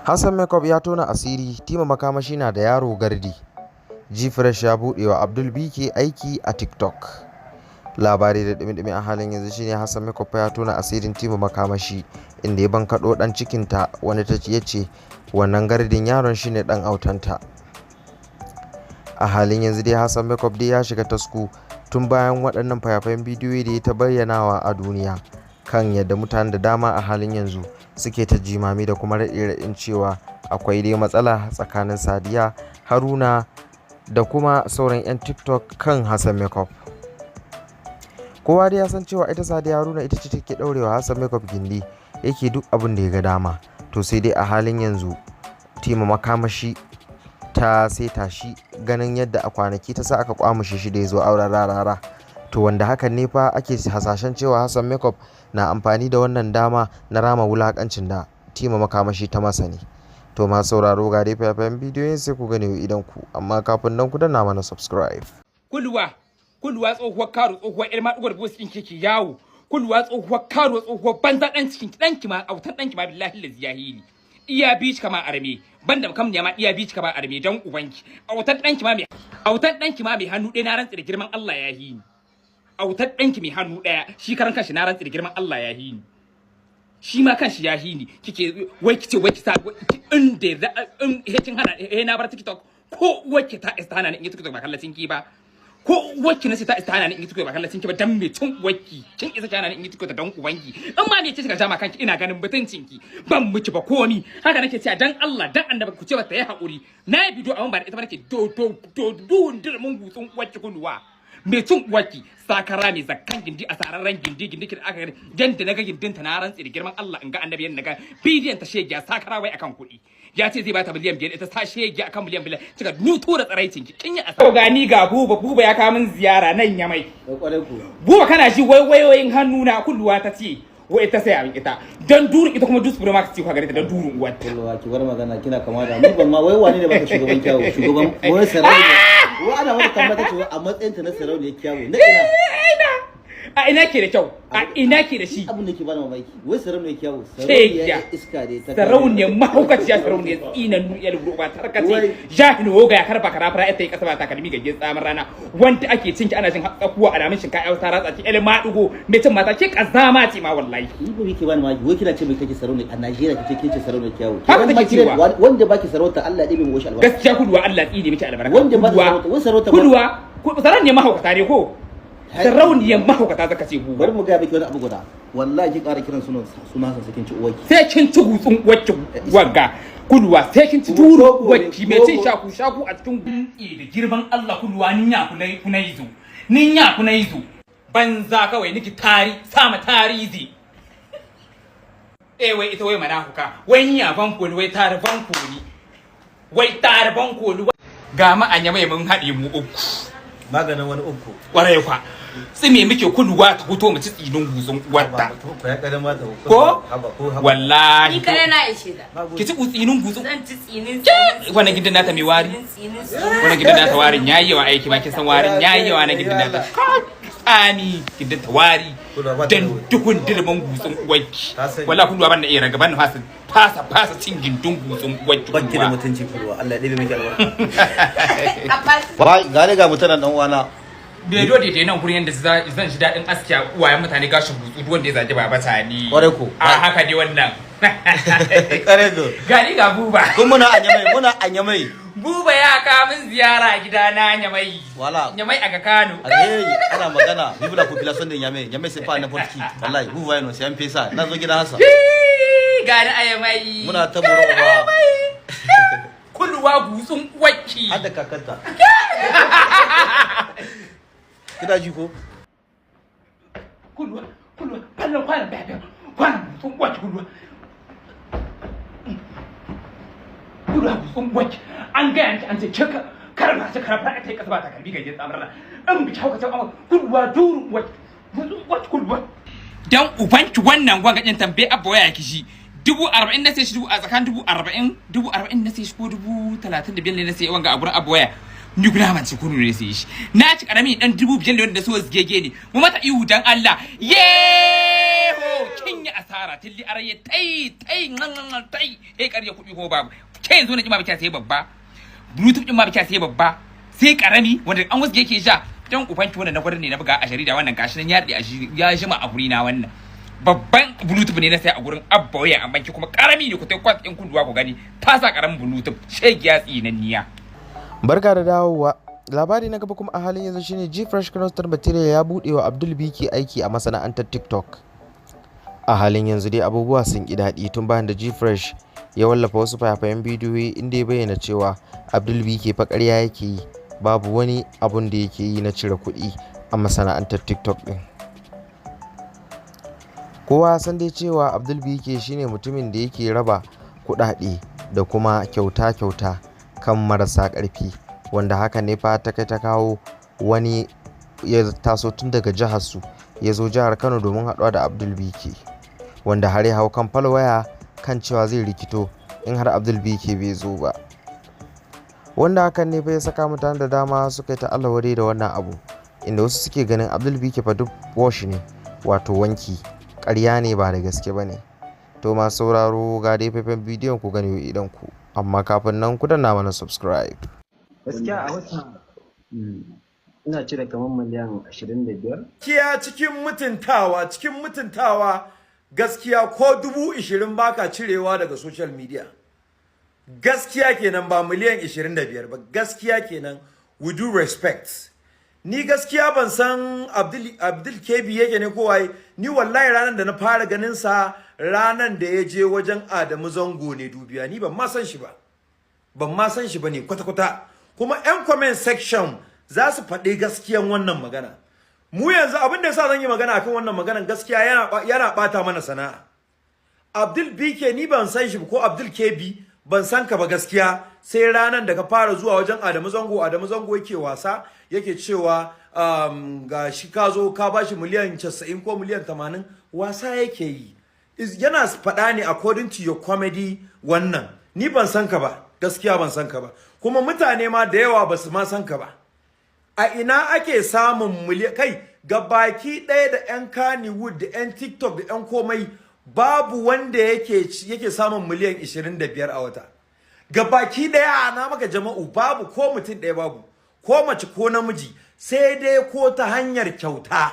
Hassan Makeup ya tona asiri, Tima Makamashi na da yaro gardi. Gfresh ya buɗe wa Abdul BK aiki a TikTok. Labari da ɗumi-ɗumi a halin yanzu shine Hassan Makeup ya tona asirin Tima Makamashi, inda ya bankaɗo ɗan cikinta wanda ta ya ce wannan gardin yaron shine ɗan autanta. A halin yanzu dai Hassan Makeup dai ya shiga tasku tun bayan waɗannan fayafayen bidiyoyi da ya ta bayyanawa a duniya kan yadda mutane da dama a halin yanzu suke ta jimami da kuma raɗe-raɗin cewa akwai dai matsala tsakanin Sadiya Haruna da kuma sauran 'yan TikTok kan Hassan Makeup. Kowa dai ya san cewa ita Sadiya Haruna ita ce take ɗaurewa Hassan Makeup gindi, yake duk abin da ya ga dama. To sai dai a halin yanzu Tima Makamashi ta saita shi, ganin yadda a kwanaki ta sa aka kwamushe shi da ya zo auren Rarara. To wanda hakan ne fa ake hasashen cewa Hassan Makeup na amfani da wannan dama na rama wulakancin da Tima Makamashi ta masa ne. To masu sauraro, ga dai fayafayen bidiyoyin, sai ku gane idan ku, amma kafin nan ku danna mana subscribe. Kulwa, kulwa, tsohuwar karo, tsohuwar yar maɗugar bos ɗin kike yawo. Kulwa, tsohuwar karo, tsohuwar banza, ɗan cikin ɗanki ma, autan ɗanki ma, billahi lazi ya hili. Iya bi kama arme, banda kam ne ma, iya bi kama arme dan ubanki. Autan ɗanki ma mai, autan ɗanki ma mai hannu ɗaya, na rantsi da girman Allah ya hini. Autan ɗanki mai hannu ɗaya, shi karan kanshi na rantsi da girman Allah ya hini. Shi ma kanshi ya hini. Kike wai kice wai kisa in da in he kin hana he na bar TikTok, ko wacce ta isa hana ni in yi TikTok ba kallacin ki ba. Ko wacce na ce ta isa hana ni in yi TikTok ba kallacin ki ba, dan me cin uwarki kin isa ki hana ni in yi TikTok dan ubanki? In ma me ce kika jama kanki, ina ganin mutuncin ki ban miki ba komi. Haka nake cewa, dan Allah dan annabi ku ce ba ta yi hakuri. Na yi bidiyo amma ba da ita ba nake. Do do do duhun dirmin gutsun uwarki, kulwa mai cin uwarki, sakara mai zakkan gindi, a sararren gindi, gindi ki da aka gani yanda na ga gindinta, na rantsi da girman Allah in ga annabi yanda na ga bidiyon ta, shegiya sakara, wai akan kuɗi ya ce zai bata miliyan 5, ita ta shegiya akan miliyan 5 kika nuto da tsaraicin ki kin yi asara. Gani ga Buba, Buba ya kawo min ziyara nan ya mai. Buba, kana shi wai wayoyin hannuna kulluwa ta ce wai ita sai abin ita don durin ita kuma dus pro max ce kwa gare ta don durin uwarta. Kulluwa, ki bar magana, kina kama da ni. Ban ma wai wani ne baka shugaban kyawu, shugaban wai sarauniya, wai ana mata tambata cewa a matsayin ta na sarauniyar kyawu na ina? A ina ke da kyau? A ina ke da shi? Abin da ke bani mamaki, wai sarauniyar kyawu, Shegiya. sarauniyar iska ne ta Sarauniyar mahaukaciya, sarauniyar tsinan nuyar gurba tarkace, jahil woga ya karba karafara ita yi kasa ba takalmi ga tsamar rana wanda ake cinki ana jin tsakuwa alamun shinkafa ta ratsa ki, el madugo mai cin mata, ke kazama ce ma wallahi. Ni ba ke bani mamaki, wai kina ce mai kake sarauniya a Najeriya, kace ke ce sarauniyar kyawu. Haka take cewa. Wanda baki sarauta, Allah ya ɗebe mu washi albarka. Gaskiya kuduwa, Allah tsine miki albarka. Wanda ba Kuduwa. sarauta, wai sarauta ba- Kuduwa, sarauniyar mahaukata ne ko sarauniyar mahaukata zaka ce buba. Bari mu ga miki wani abu guda, wallahi ki ƙara kiran sunan sunan sa kin ci uwarki. Sai kin ci gutsun wacce wagga, kuduwa, sai kin ci duru wacce mai cin shaku shaku a cikin gutsi da girman Allah. Kuduwa, nin ya kunai kunai zo, nin ya kunai zo, banza kawai niki tari sama tarizi. Eh, wai ita wai manahuka, wai ni ya banko ni, wai tare banko ni, wai tare banko ni. Ga ma anya mai mun haɗe mu uku. Maganin wani uku. Kwarai kwa, tsime muke, kuduwa ta fito mu ci tsinin gutsun uwarta. Ko ya kadan mata. Ko wallahi. Ni kaɗai na ishe ta. Ki ci tsinin gutsun. Zan ci tsinin. Wannan gidan nata mai wari. Tsinin tsinin. Wannan gidan nata warin yayi yawa, aiki ma kin san warin yayi yawa na gidan nata. Tsami gidan ta wari dan dukun dirman gutsun uwarki. Wallahi kullu ban na iya raga ban fasa fasa fasa cin gindin gutsun uwarki. Bakki da mutunci kulwa, Allah ya ɗebe miki albarka. Abbas. Ba gane ga mutanen dan uwana. Bai dole dai nan gurin yanda zan ji daɗin askiya uwayen mutane gashin gutsu, duk wanda ya zagi baba tani. Kwarai ko. A haka dai wannan. Kare go. Gani ga Buba. Kun muna anyamai, muna anyamai. Buba ya kawo min ziyara gidana Nyamai. Wala. Nyamai a ga Kano. Alheri ana magana, vive la population de Niamey. Niamey, c'est pas n'importe qui, wallahi. Vous voyez, non, c'est un peu ça. Na zo gidan Hassan. Gani a Yamai. Muna ta buru uba. Kulwa gutsun uwarki. Har da kakanta kina ji ko? Kulwa, kulwa, kallon kwanan bebe kwanan gutsun uwarki, kulwa, kulwa, gutsun uwarki. An gaya miki, an ce kika karfa ce karfa ta yi kasa ba takalmi ga yin tsamar in bi hauka ce amma kulwa durun uwarki, gutsun uwarki, kulwa dan ubanki. Wannan gwangajin tambaye abba waya kishi 40,000 na sai shi, dubu a tsakanin 40,000, 40,000 na sai shi ko 35,000 ne na sai wanga a gurin abba waya. Ni guda man ci kunu ne sai shi na ci karami dan 5,000 da wanda so gege ne mu mata ihu dan Allah ye. Eho, kin yi asara tilli araye tai tai nan nan tai eh, ƙarya kuɗi ko babu. Ke yanzu na ki ma ba sai babba. Bluetooth din ma ba sai babba. Sai karami wanda an wasu yake sha. Dan ubanki, wannan na gwarin ne na buga a jarida, wannan gashi nan ya daɗe a shi ya jima a guri na. Wannan babban Bluetooth ne na sai a gurin Abba Waya, amma ki kuma karami ne. Ku tai kwas ɗin kunduwa ku gani ta sa karamin Bluetooth, shegiya tsinanniya. Barka da dawowa. Labari na gaba kuma a halin yanzu shine G-Fresh Kano Star Material ya buɗe wa Abdul Biki aiki a masana'antar TikTok. A halin yanzu dai abubuwa sun ƙi daɗi tun bayan da G-Fresh ya wallafa wasu fayafayen bidiyoyi inda ya bayyana cewa Abdul Biki fa ƙarya yake yi, babu wani abun da yake yi na cire kuɗi a masana'antar TikTok ɗin. Kowa ya san dai cewa Abdul Biki shine mutumin da yake raba kuɗaɗe da kuma kyauta-kyauta kan marasa ƙarfi, wanda haka ne fa ta kai ta kawo wani ya taso tun daga jihar su ya zo jihar Kano domin haɗuwa da Abdul Biki, wanda har ya hau kan falwaya kan cewa zai rikito in har Abdul Biki bai zo ba. Wanda hakan ne fa ya saka mutane da dama suka yi ta Allah wadai da wannan abu, inda wasu suke ganin Abdul Biki fa duk wash ne, wato wanki, ƙarya ne, ba da gaske ba ne. To masu sauraro, ga dai faifan bidiyon ku gani idan ku, amma kafin nan ku danna mana subscribe. Gaskiya a wata ina cire kamar miliyan 25. Gaskiya cikin mutuntawa, cikin mutuntawa, gaskiya ko 20,000 baka cirewa daga social media. Gaskiya kenan, ba miliyan 25 ba. Gaskiya kenan, with due respect, ni gaskiya ban san Abdul Kebi yake ne ko waye. Ni wallahi ranar da na fara ganin sa, ranar da ya je wajen Adamu Zango ne dubiya. Ni ban ma san shi ba, ban ma san shi ba ne kwata kwata. Kuma yan comment section za su faɗi gaskiyan wannan magana. Mu yanzu abin da yasa zan yi magana akan wannan maganan, gaskiya yana bata mana sana'a. Abdul BK, ni ban san shi ko Abdul KB, ban san ka ba gaskiya, sai ranan da ka fara zuwa wajen Adamu Zango. Adamu Zango yake wasa, yake cewa ga shi ka zo ka bashi miliyan 90 ko miliyan 80, wasa yake yi. Yana faɗa ne according to your comedy. Wannan ni ban san ka ba, gaskiya ban san ka ba, kuma mutane ma da yawa ba su ma san ka ba. A ina ake samun miliyan? Kai, ga baki ɗaya da 'yan Kannywood da 'yan TikTok da 'yan komai, babu wanda yake samun miliyan 25 a wata. Ga baki ɗaya na maka jama'u, babu ko mutum ɗaya, babu ko mace ko namiji, sai dai ko ta hanyar kyauta,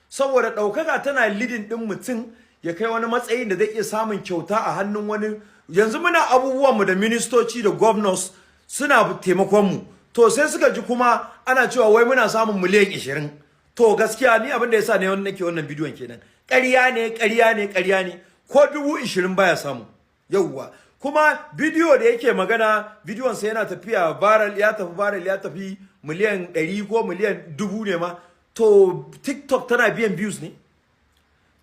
saboda ɗaukaka tana leading ɗin mutum ya kai wani matsayin da zai iya samun kyauta a hannun wani. Yanzu muna abubuwanmu da ministoci da governors suna taimakon mu, to sai suka ji kuma ana cewa wai muna samun miliyan 20. To gaskiya ni abin da yasa ne wannan nake wannan bidiyon kenan. Ƙarya ne, ƙarya ne, ƙarya ne, ko 20,000 baya samu. Yauwa, kuma bidiyo da yake magana, bidiyon sa yana tafiya viral, ya tafi viral, ya tafi miliyan 100 ko miliyan 1000 ne ma. To TikTok tana biyan views ne?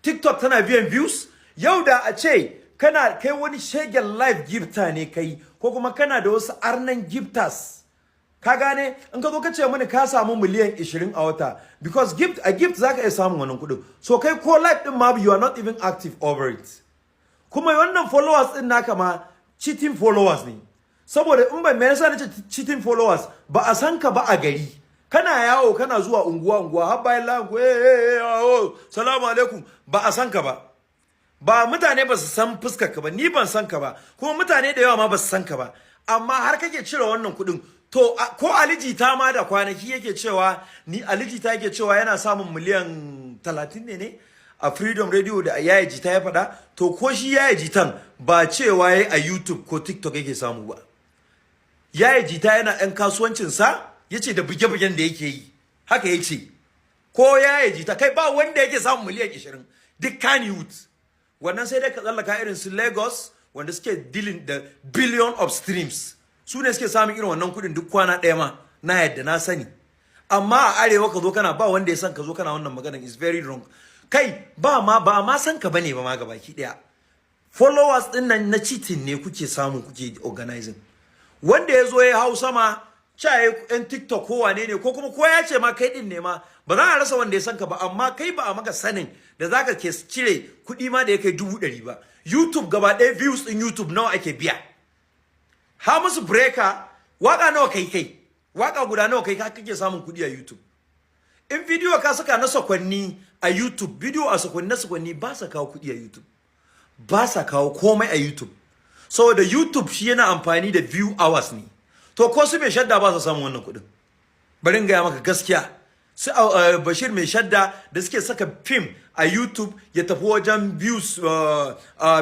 TikTok tana biyan views? Yau da a ce kana kai wani shegen live gifter ne kai, ko kuma kana da wasu arnan gifters, ka gane, in ka zo ka ce mini ka samu miliyan 20 a wata, because gift a gift zaka iya samun wannan kuɗin. So kai ko live din ma, you are not even active over it. Kuma wannan followers din naka ma cheating followers ne, saboda in ba, me yasa nace cheating followers? Ba a san ka ba a gari, kana yawo, kana zuwa unguwa unguwa, har bayan layin ku, eh eh oh, salamu alaikum, ba a san ka ba. Ba mutane ba su san fuskar ka ba, ni ban san ka ba, kuma mutane da yawa ma ba su san ka ba, amma har kake cire wannan kuɗin. To ko Ali Jita ma da kwanaki yake cewa, ni Ali Jita yake cewa yana samun miliyan 30 ne a Freedom Radio da Yaya Jita ya faɗa. To ko shi Yaya Jitan ba cewa yayi a YouTube ko TikTok yake samu ba. Yaya Jita yana ɗan kasuwancinsa, yace da buge-bugen da yake yi, haka yace. Ko Yaya Jita, kai, ba wanda yake samun miliyan 20 duk Kannywood. Wannan sai dai ka tsallaka irin su Lagos, wanda suke dealing da billion of streams, su ne suke samun irin wannan kuɗin duk kwana ɗaya ma, na yadda na sani. Amma a arewa ka zo kana, ba wanda ya san ka, zo kana wannan maganan is very wrong. Kai ba ma san ka bane ba ma gabaki ɗaya. Followers din nan na cheating ne kuke samu, kuke organizing. Wanda ya zo ya hau sama caye yan TikTok ko wane ne, ko kuma ko ya ce ma kai din ne ma, ba za a rasa wanda ya san ka ba, amma kai ba a maka sanin da zaka ke cire kuɗi ma da ya kai 100,000 ba. YouTube gaba ɗaya, views din YouTube nawa ake biya? Ha musu breaker, waka nawa kai waka guda nawa kai kake samun kuɗi a YouTube? In bidiyo ka saka na sakwanni a YouTube, bidiyo a sakwanni na sakwanni ba sa kawo kuɗi a YouTube, ba sa kawo komai a YouTube, saboda YouTube shi yana amfani da view hours ne. To ko su Mai Shadda ba sa samun wannan kuɗin. Bari in gaya maka gaskiya, su Bashir Mai Shadda da suke saka fim a YouTube ya tafi wajen views,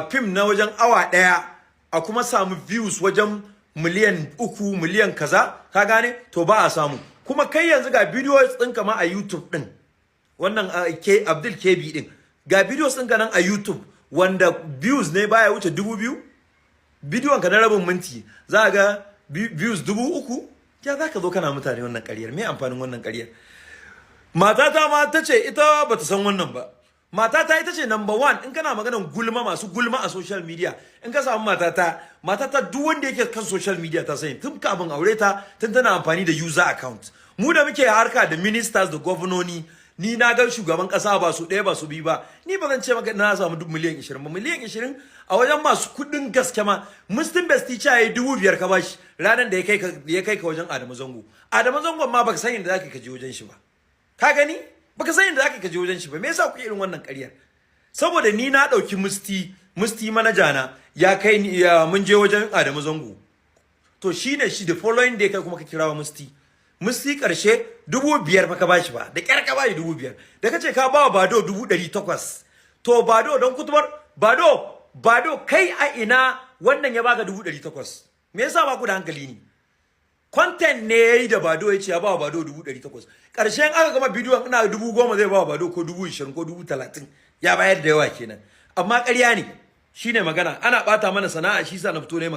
fim na wajen awa ɗaya a kuma samu views wajen miliyan 3, miliyan kaza, ka gane? To ba a samu. Kuma kai yanzu ga videos ɗinka ma a YouTube ɗin wannan, K, Abdul KB ɗin, ga videos ɗinka nan a YouTube wanda views ne baya wuce 2000. Bidiyon ka na rabin minti za a ga views 3000. Ya za ka zo kana mutane wannan ƙaryar? Me amfanin wannan ƙaryar? Matata ma ta ce ita bata san wannan ba. Matata ita ce number one in kana maganan gulma, masu gulma a social media. In ka samu matata, matata duk wanda yake kan social media ta sani tun kafin aure ta, tun tana amfani da user account. Mu da muke harka da ministers da gwamnoni, ni na ga shugaban kasa ba su ɗaya ba su biyu ba. Ni ba zan ce maka na samu duk miliyan 20 ba. Miliyan 20 a wajen masu kuɗin gaske ma, Muslim Best Teacher ya yi 5000 ka bashi ranar da ya kai ka wajen Adamu Zango. Adamu Zango ma baka san inda zaka ka je wajen shi ba. Ka gani, baka san inda zaka ka je wajen shi ba. Me yasa kuke irin wannan ƙaryar? Saboda ni na ɗauki Musti, Musti manaja na ya kai ni, ya mun je wajen Adamu Zango. To shine shi the following day kai kuma ka kirawa Musti. Musti karshe 5000 fa ka bashi ba da kyar ka bashi 5000 da kace ka ba wa Bado 800,000. To Bado don kutubar Bado, Bado kai a ina wannan ya baka 800,000? Me yasa ba ku da hankali ne? Content ne yayi da Bado, ya ce ya ba wa Bado 800,000. Karshen aka gama bidiyon ina 10,000 zai ba wa Bado, ko 20,000 ko 30,000, ya bayar da yawa kenan. Amma ƙarya ne. Shine magana, ana bata mana sana'a, shi sa na fito ne.